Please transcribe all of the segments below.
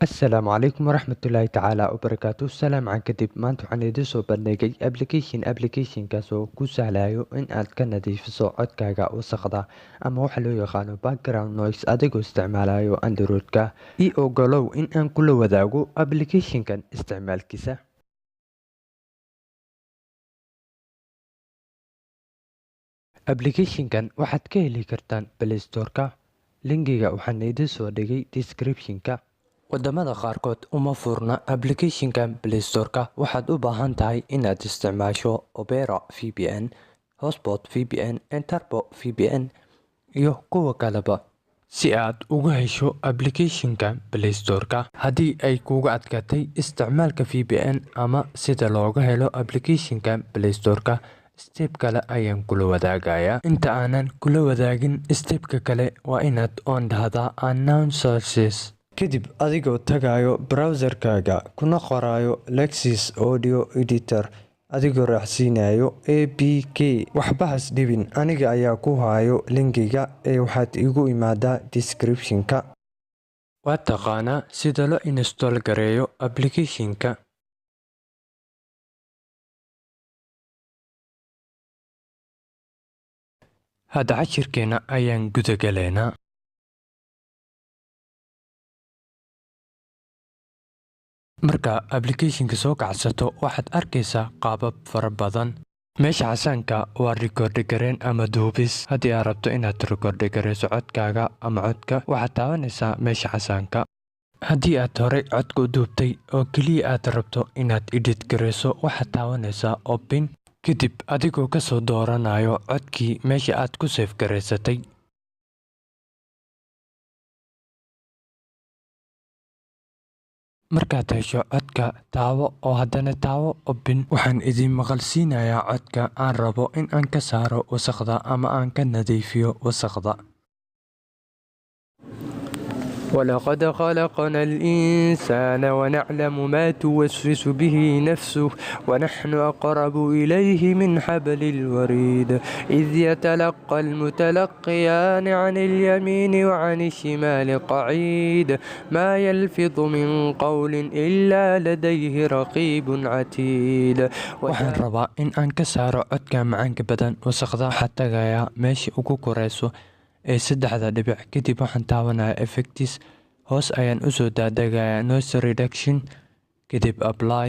Asalaamu calaykum waraxmatullaahi tacaala wabarakaatu. Salaam can kadib, maanta waxaan idiin soo bandhigay applicationkaas oo ku sahlayo in aad ka nadiifiso codkaaga wasakhda ama waxa loo yaqaano background noise adigoo isticmaalayo Android-ka. Ii ogolow in aan kula wadaago applicationkan isticmaalkiisa. Applicationkan waxaad ka heli kartaan Play Store-ka. Linkiga waxaan idiin soo dhigay description-ka. Wadamada qaarkood uma furna applicationkan Play Store-ka. Waxaad u baahan tahay inaad isticmaasho Opera VPN, Hotspot VPN, Turbo VPN iyo kuwa kaleba si aad uga hesho applicationka Play Store-ka. Haddii ay kugu adkaatay isticmaalka VPN ama sida looga helo applicationka Play Store-ka, step kale ayaan kula wadaagayaa. Inta aanan kula wadaagin stepka kale, waa inaad on dhahdaa unknown sources. Kadib adigoo tagayo browser-kaaga kuna qorayo Lexis Audio Editor adigoo raacsiinayo APK. Waxba has dhibin, aniga ayaa ku hayo linkiga ee waxaad igu imaadaa description-ka. Waa taqaanaa sida loo install gareeyo application-ka. Hadda cashirkeena ayaan guda galeynaa. Marka applicationka soo kacsato, waxaad arkaysaa qaabab fara badan. Meesha casaanka waa record gareen ama duubis. Haddii aad rabto inaad record gareyso codkaaga ama codka, waxaad taabanaysaa meesha casaanka. Haddii aad horey codka u duubtay oo keliya aad rabto inaad edit gareyso, waxaad taabanaysaa open. Kadib adigoo kasoo dooranayo codkii meesha aad ku save gareysatay. Markaad hesho codka, taabo oo haddana taabo open. Waxaan idin maqalsiinayaa codka aan rabo in aan ka saaro wasakhda ama aan ka nadiifiyo wasakhda. ولقد خلقنا الإنسان ونعلم ما توسوس به نفسه ونحن أقرب إليه من حبل الوريد إذ يتلقى المتلقيان عن اليمين وعن الشمال قعيد ما يلفظ من قول إلا لديه رقيب عتيد. Waxaan rabaa in aan ka saaro codka macaanka badan wasakhda. Waxaa tagayaa meesha ugu koreyso ee saddexda dhibic. Kadib waxaan taabanayaa effects, hoos ayaan usoo daadagayaa noise reduction, kadib apply.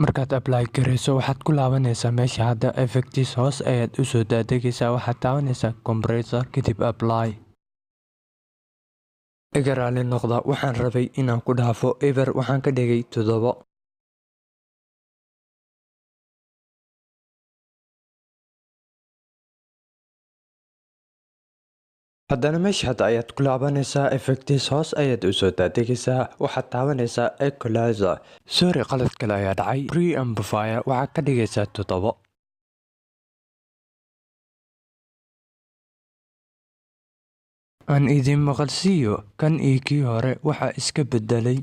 Markaad apply gareyso, waxaad ku laabanaysaa meesha hadda effects, hoos ayaad usoo daadegaysaa, waxaad taabanaysaa compressor, kadib apply. Iga raali noqda, waxaan rabay inaan ku dhaafo 0, waxaan ka dhigay 7. Haddana meesha hadda ayaad ku laabanaysaa effects, hoos ayaad usoo daadegaysaa, waxaad taabanaysaa equalizer. Sorry, qalad kale ayaa dhacay. Preamplifier waxaad ka dhigaysaa 7. Aan idin maqalsiiyo kan iyo kii hore waxa iska bedelay.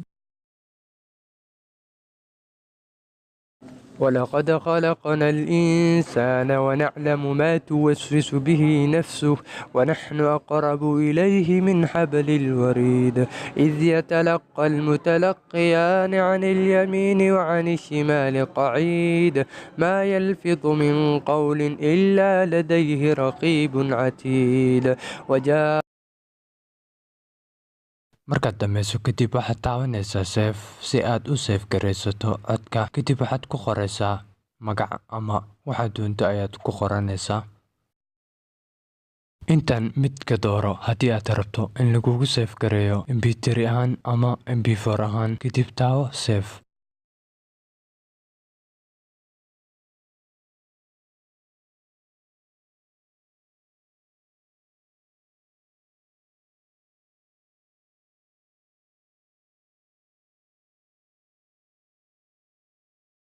ولقد خلقنا الإنسان ونعلم ما توسوس به نفسه ونحن أقرب إليه من حبل الوريد إذ يتلقى المتلقيان عن اليمين وعن الشمال قعيد ما يلفظ من قول إلا لديه رقيب عتيد وجاء. Markaad dhammayso kadib, waxaad taabanaysaa save si aad u save garaysato codka. Kadib waxaad ku qoraysaa magac ama waxaad doonto ayaad ku qoranaysaa. Intan mid ka dooro haddii aad rabto in lagugu save gareeyo MP3 ahaan ama MP4 ahaan. Kadib taabo save.